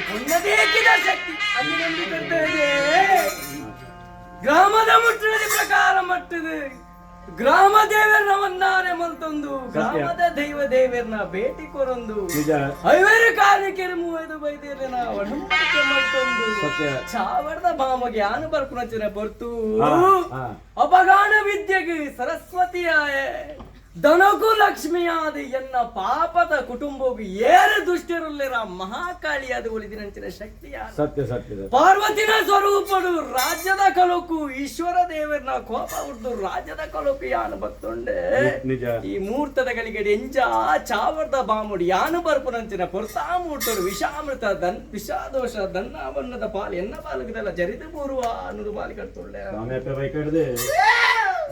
ಪೊಣ್ಣದೇಕಿದ ಶಕ್ತಿ ಅಲ್ಲಿ ನಂಬಿ ಕರ್ತದೆ. ಗ್ರಾಮದ ಮುಟ್ಟದ ಪ್ರಕಾರ ಮಟ್ಟದ ಗ್ರಾಮ ದೇವರನ್ನ ವಂದಾನೆ ಮಲ್ತೊಂದು ಗ್ರಾಮದ ದೈವ ದೇವರನ್ನ ಭೇಟಿ ಕೊರೊಂದು ಐವರು ಕಾರ್ಯಕ್ಕೆ ಮೂವೈದು ಬೈದೇರ್ನ ಒಡಂಬಡಿಕೆ ಮಲ್ತೊಂದು ಚಾವಡದ ಭಾಮಗೆ ಆನು ಬರ್ಪುನಚಿನ ಪೊರ್ತು ಅಪಗಾನ ವಿದ್ಯೆಗೆ ಸರಸ್ವತಿಯಾಯ ದನಕು ಲಕ್ಷ್ಮಿಯಾದ ಎನ್ನ ಪಾಪದ ಕುಟುಂಬವು ಏರು ದುಷ್ಟರುಲ್ಲಿರ ಮಹಾಕಾಳಿಯಾದ ಉಳಿದಿನಂಚಿನ ಶಕ್ತಿಯ ಸತ್ಯ ಸತ್ಯ. ಪಾರ್ವತಿನ ಸ್ವರೂಪಡು ರಾಜ್ಯದ ಕಲೋಕು ಈಶ್ವರ ದೇವರನ್ನ ಕೋಪ ಹುಟ್ಟು ರಾಜ್ಯದ ಕಲೋಕು ಯಾನು ಬತ್ತೊಂಡೆ. ನಿಜ. ಈ ಮೂರ್ತದ ಗಳಿಗೆ ಎಂಜ ಚಾವರ್ದ ಬಾಮುಡಿ ಯಾನು ಬರ್ಪುನಂಚಿನ ಪೊರ್ತಾ ಮೂರ್ತರು ವಿಷಾಮೃತ ದನ್ ವಿಷಾದೋಷ ದನ್ನಾವನ್ನದ ಪಾಲು ಎನ್ನ ಪಾಲುಗದಲ್ಲ ಜರಿದು ಬೂರುವ ಅನ್ನೋದು ಮಾಲಿ ಕಟ್ತೊಳ್ಳೆ. ಸ್ವಾಮಿ ಅಪ್ಪೆ ಬೈಕಡ್ದು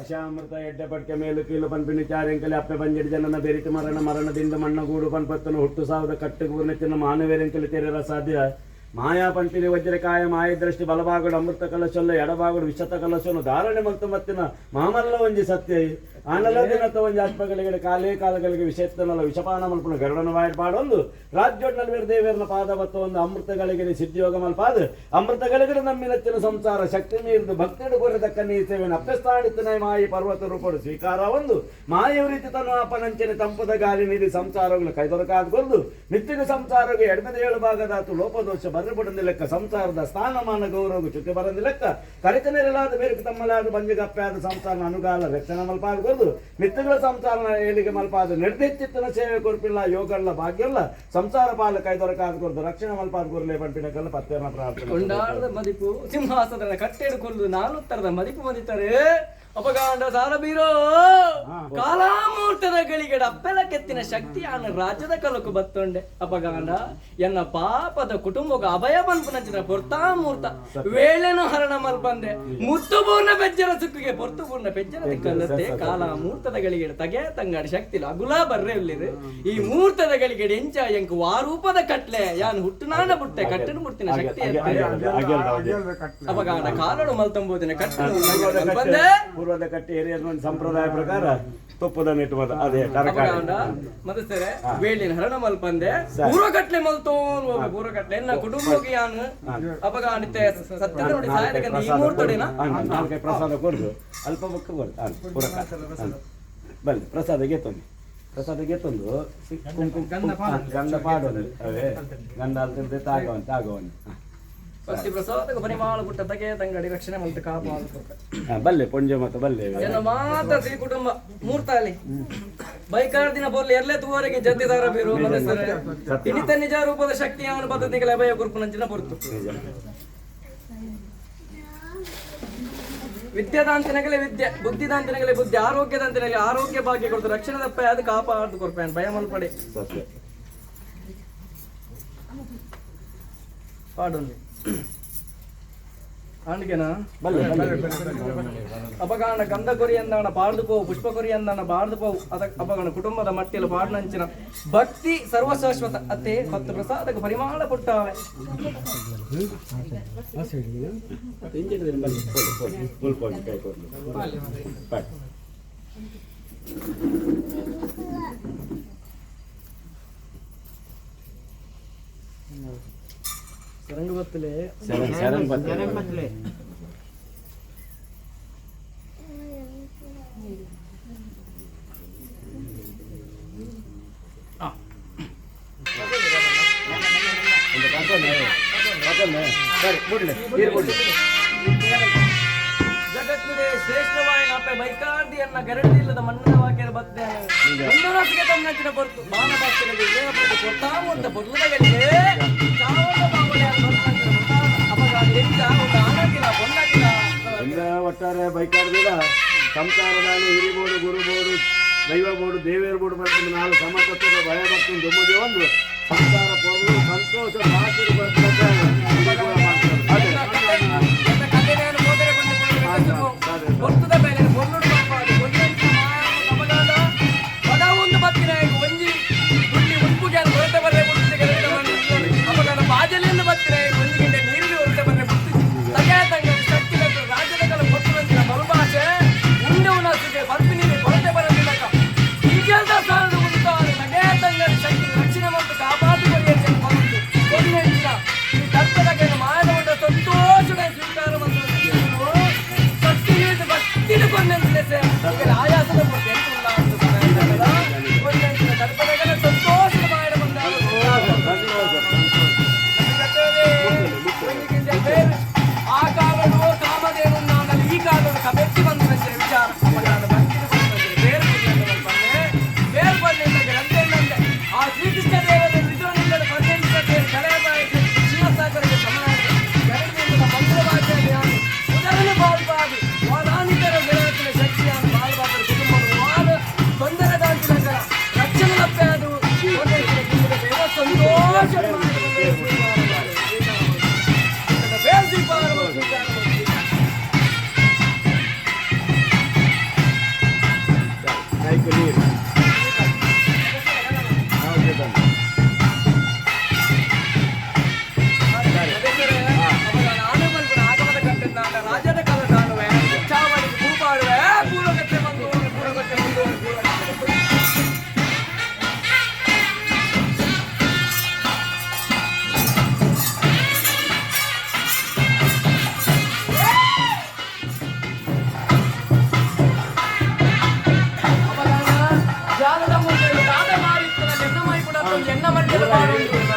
ವಿಷಾಮೃತ ಎಡ್ಡೆ ಪಡ್ಕೆ ಮೇಲು ಕೀಲು ಪನ್ಪಿನ ಚಾರೆಂಕಲಿ ಅಪ್ಪೆ ಬಂಜಡಿ ಜನನ ಬೆರಿತು ಮರಣ ಮರಣದಿಂದ ಮಣ್ಣಗೂಡು ಪನ್ಪತ್ತನು ಹುಟ್ಟು ಸಾವದ ಕಟ್ಟುಗೂರ್ನ ತಿನ್ನ ಮಾನವೇರೆಂಕಲಿ ತೆರೆರ ಸಾಧ್ಯ ಮಾಯಾ ಪಂಪಿನಿ ವಜ್ರಕಾಯ ಮಾಯ ದೃಷ್ಟಿ ಬಲಭಾಗಡು ಅಮೃತ ಕಲಶಲ್ಲ ಎಡಭಾಗಡು ವಿಷತ ಕಲಶನು ಧಾರಣೆ ಮತ್ತು ಮತ್ತಿನ ಮಾಮಲ್ಲ ಒಂಜಿ ಸತ್ಯ ಆನಲ ದಿನತ ಒಂಜಿ ಆತ್ಮಗಳಿಗೆ ಕಾಲೇ ಕಾಲಗಳಿಗೆ ವಿಷೆತ್ತನಲ್ಲ ವಿಷಪಾನ ಮಲ್ಪುನ ಗರುಡನ ವಾಯ್ ಪಾಡೊಂದು ರಾಜ್ಯೋಡ್ನಲ್ಲಿ ದೇವೇರ್ನ ಪಾದ ಬತ್ತ ಒಂದು ಅಮೃತಗಳಿಗೆ ಸಿದ್ಧಿಯೋಗ ಮಲ್ಪಾದ ಅಮೃತಗಳಿಗೆ ನಮ್ಮಿನಚ್ಚಿನ ಸಂಸಾರ ಶಕ್ತಿ ಮೀರಿದು ಭಕ್ತಿಡು ಕೋರಿದಕ್ಕ ನೀ ಸೇವೆನ ಅಪ್ಪೆಸ್ತಾಣಿತ್ತನ ಮಾಯಿ ಪರ್ವತ ರೂಪಡು ಸ್ವೀಕಾರ ಒಂದು ಮಾಯ ರೀತಿ ತನ್ನ ಅಪನಂಚನೆ ತಂಪದ ಗಾಳಿ ನೀಡಿ ಸಂಸಾರಗಳು ಕೈದೊರಕಾದ್ಕೊಂಡು ನಿತ್ಯದ ಸಂಸಾರಕ್ಕೆ ಎಡಮದ ಏಳು ಭಾಗದಾತು ಲೋಪದೋಷ ಬರ್ರಬಡಂದಿ ಲೆಕ್ಕ ಸಂಸಾರದ ಸ್ಥಾನಮಾನ ಗೌರವ ಚುಕ್ಕೆ ಬರಂದಿ ಲೆಕ್ಕ ಕರಿತನೆರಲಾದ ಬೇರೆ ತಮ್ಮಲಾದ ಬಂಜಿಗಪ್ಪಾದ ಸಂಸಾರ ಅನುಗಾಲ ರಕ್ಷಣೆ ಮಲ್ಪಾದ ನಿತ್ಯಗಳ ಸಂಸಾರ ಏಳಿಗೆ ಮಲ್ಪಾದ ನಿರ್ದಿಚ್ಚಿತ್ತನ ಸೇವೆ ಕೊರ್ಪಿಲ್ಲ ಯೋಗಲ್ಲ ಭಾಗ್ಯಲ್ಲ ಸಂಸಾರ ಪಾಲ ಕೈದೊರಕಾದ ಕೊರ್ದು ರಕ್ಷಣೆ ಮಲ್ಪಾದ ಕೊರ್ಲೆ ಪಂಪಿನ ಕಲ್ಲ ಪತ್ತೇನ ಪ್ರಾರ್ಥನೆ. ಕೊಂಡಾಡದ ಮದಿಪು ಸಿಂಹಾಸನದ ಕಟ್ಟೆಡು ಕೊಲ್ಲು ನಾನುತ್ತರದ ಮದಿಪು ಮದಿತಾರೆ ಅಪಗಾಂಡ ಸಾರಬೀರೋ ಕಾಲಾಮೂರ್ತದ ಗಳಿಗೆಡ ಅಪ್ಪೆಲ ಕೆತ್ತಿನ ಶಕ್ತಿ ಆನ ರಾಜ್ಯದ ಕಲಕು ಬತ್ತೊಂಡೆ. ಅಪಗಾಂಡ ಎನ್ನ ಪಾಪದ ಕುಟುಂಬಗ ಅಭಯ ಬನ್ಪುನಂಚಿನ ಪೊರ್ತಾಮೂರ್ತ ವೇಳೆನು ಹರಣ ಮಲ್ಪಂದೆ ಮುತ್ತು ಪೂರ್ಣ ಬೆಜ್ಜರ ಸುಕ್ಕಿಗೆ ಪೊರ್ತು ಪೂರ್ಣ ಬೆಜ್ಜರ ತಿಕ್ಕಲ್ಲತ್ತೆ ಕಾಲಾಮೂರ್ತದ ಗಳಿಗೆಡ ತಗೆ ತಂಗಾಡಿ ಶಕ್ತಿ ಇಲ್ಲ ಅಗುಲಾ ಬರ್ರೆ ಇಲ್ಲಿರು. ಈ ಮೂರ್ತದ ಗಳಿಗೆಡ ಎಂಚ ಎಂಕು ವಾರೂಪದ ಕಟ್ಲೆ ಯಾನ್ ಹುಟ್ಟುನಾನ ಬುಟ್ಟೆ ಕಟ್ಟನು ಮುಟ್ಟಿನ ಶಕ್ತಿ ಅಪಗಾಂಡ ಕಾಲಡು ಮಲ್ತಂಬೋದಿನ ಕಟ್ಟನು ಮಲ್ಪಂದೆ. ಪೂರ್ವದ ಕಟ್ಟಿ ಹಿರಿಯರ ಒಂದು ಸಂಪ್ರದಾಯ ಪ್ರಕಾರ ತುಪ್ಪದ ನೆಟ್ಟುವುದು ಅದೇ ತರಕಾರಿ. ಅಪಗಾಂಡ ಮದಸರೆ ವೇಳಿನ ಹರಣ ಮಲ್ಪಂದೆ ಪೂರ್ವಕಟ್ಲೆ ಮಲ್ತೋನ್ ಒಬ್ಬ ಪೂರ್ವಕಟ್ಲೆ ಎನ್ನ ಕುಟುಂಬಕ್ಕೆ ಯಾನು ಅಪಗಾಂಡಿತೆ ಸತ್ಯದ ನೋಡಿ ಸಾಯದಕ್ಕಂತ ಈ ಮೂರ್ತೊಡೆನ. ನಾಲ್ಕೈ ಪ್ರಸಾದ ಕೊಡುದು ಅಲ್ಪ ಬೊಕ್ಕ ಕೊಡುದು ಪೂರಕ ಬನ್ನಿ ಪ್ರಸಾದ ಗೆತ್ತೊಂದು ಪ್ರಸಾದ ಗೆತ್ತೊಂದು ಕುಂಕುಮ ಗಂಧ ಪಾಡೋದು ಅವೇ ಗಂಧ ಅಲ್ತಿರ್ದೆ ತಾಗವನ್ ತಾಗವನ್. ಪಸ್ತಿ ಪ್ರಸಾದಕ್ಕೆ ಪರಿಮಾಳ ಪುಟ್ಟ ತಗೆ ತಂಗಡಿ ರಕ್ಷಣೆ ಮಲ್ತು ಕಾಪಾಡು. ಬಲ್ಲೆ ಪೊಂಜೆ ಮತ್ತು ಬಲ್ಲೆ. ಎನ್ನ ಮಾತ್ರ ಶ್ರೀ ಕುಟುಂಬ ಮೂರ್ತಾಲಿ ಬೈಕಾರ ದಿನ ಬೋರ್ಲಿ ಎರ್ಲೆ ತೂವರೆಗೆ ಜತ್ತಿದಾರ ಬೀರು ಮದಸರೆ ಇನ್ನಿತ ನಿಜ ರೂಪದ ಶಕ್ತಿ ಅವನ ಪದ್ಧತಿಗಳ ಅಭಯ ಕುರುಪುನಂಚಿನ ಪೊರ್ತು ವಿದ್ಯಾದಾಂತಿನಗಲೇ ವಿದ್ಯೆ ಬುದ್ಧಿದಾಂತಿನಗಲೇ ಬುದ್ಧಿ ಆರೋಗ್ಯದಾಂತಿನಗಲೇ ಆರೋಗ್ಯ ಭಾಗ್ಯ ಕೊಡ್ತು ರಕ್ಷಣೆ ದಪ್ಪ ಅದು ಕಾಪಾಡ್ದು ಕೊರ್ಪೇನ್ ಭಯ ಮಲ್ಪಡೆ. ಸತ್ಯ. ಪಾಡೊಂದು ಆಂಡಿಗೆನಾ ಬಲ್ಲೆ ಬಲ್ಲೆ. ಅಪಗಾಣ ಗಂಧ ಕೊರಿ ಅಂದಾಣ ಪಾಡ್ದು ಪೋವು ಪುಷ್ಪ ಕೊರಿ ಅಂದಾಣ ಬಾಡ್ದು ಪೋವು ಅದ ಅಪಗಾಣ ಕುಟುಂಬದ ಮಟ್ಟಿಲು ಪಾಡ್ನಂಚಿನ ಭಕ್ತಿ ಸರ್ವಶಾಶ್ವತ ಅತ್ತೆ ಭಕ್ತ ಪ್ರಸಾದಕ್ಕೆ ಪರಿಮಾಣ ಪುಟ್ಟಾವೆ. ಬಲ್ಲೆ ಪೊಲ್ಲು ಪೊಲ್ಲು ಪೊಲ್ಲು ಪೊಲ್ಲು ಕೈ ಕೊಡ್ಲು ಪಾಡು. ಸರಂಗು ಬತ್ತಲೆ. ಶರಣ್ ಶರಣ್ ಬತ್ತಲೆ. ಒಂದು ಕಾಕೊಂಡೆ ಕಾಕೊಂಡೆ ಸರಿ ಬಿಡ್ಲಿ ನೀರು ಬಿಡ್ಲಿ. ಜಗತ್ತಿದೆ ಶ್ರೇಷ್ಠವಾಯಿನ ಅಪ್ಪೆ ಬೈಕಾರ್ದಿಯನ್ನ ಗರಡಿಲ್ಲದ ಮಣ್ಣದ ವಾಕ್ಯದ ಬತ್ತೆ ಒಂದು ರಸಿಗೆ ತನ್ನಂಚಿನ ಪೊರ್ತು ಬಾನ ಬಾಸ್ತಿನಲ್ಲಿ ದೇವಪ್ರಭು ಕೊಟ್ಟಾಮುಂತ ಪೊರ್ಲುದಗಳಿಗೆ ಚಾವದ ಬಾವಲಿಯ ಬರ್ತಂಚಿನ ಅಪಗಾಣ ಎಂಚ ಒಂದು ಆನಗಿಲ ಪೊನ್ನಗಿಲ. ಎಲ್ಲ ಒಟ್ಟಾರೆ ಬೈಕಾಡ್ದಿಲ್ಲ ಸಂಸಾರದಾನಿ ಹಿರಿಬೋಡು ಗುರುಬೋಡು ದೈವ ಬೋಡು ದೇವೇರ್ ಬೋಡು ಬರ್ತದೆ ನಾಲ್ಕು ಸಮತತ್ವದ ಭಯ ಭಕ್ತಿ ದುಮ್ಮದೆ ಒಂದು ಸಂಸಾರ ಪೊರ್ಲು ಸಂತೋಷ ಭಾಷೆ ಬರ್ತದೆ. ಅದೇ. ಎನ್ನ ಕಥೆಯನ್ನು ಮೋದರೆ ಬಂದು ಪೊರ್ತುದ ಮೇಲೆ ಪೊರ್ಲುಡು ಬರ್ಪಾಡು ಪೊರ್ಲಂಚಿನ ಮಾಯ ತಮಗಾದ ಪದ ಒಂದು ಬತ್ತಿನ ಒಂಜಿ ಗುಂಡಿ ಉಂಪುಗೆ ಹೊರಟ ಬರ್ರೆ ಬುಡ್ತಿಗೆ ಅಪಗಾನ ಬಾಜಲಿಯನ್ನು ಬತ್ತಿನ ಒಂಜಿ ಗಿಂಡೆ ನೀರಿನ ಹೊರಟ ಬರ್ರೆ ಬುಡ್ತಿ ತಗೆ ತಂಗ ಶಕ್ತಿ ರಾಜ್ಯದ ಕಲ ಪೊರ್ತುನಂಚಿನ ಮರುಭಾಷೆ ಉಂಡೆ ಉಣಸಿಗೆ ಬರ್ಪಿ ನೀರು ಕೊರತೆ ಬರಲಿಲ್ಲ ಈಗೆಲ್ದ ಸ್ಥಾನದ ಉಂಟಾದ ತಗೆ ತಂಗ ಶಕ್ತಿ ರಕ್ಷಣೆ ಮತ್ತು ಕಾಪಾಡಿಕೊಳ್ಳಿ. ಪಾಡೊಂದು.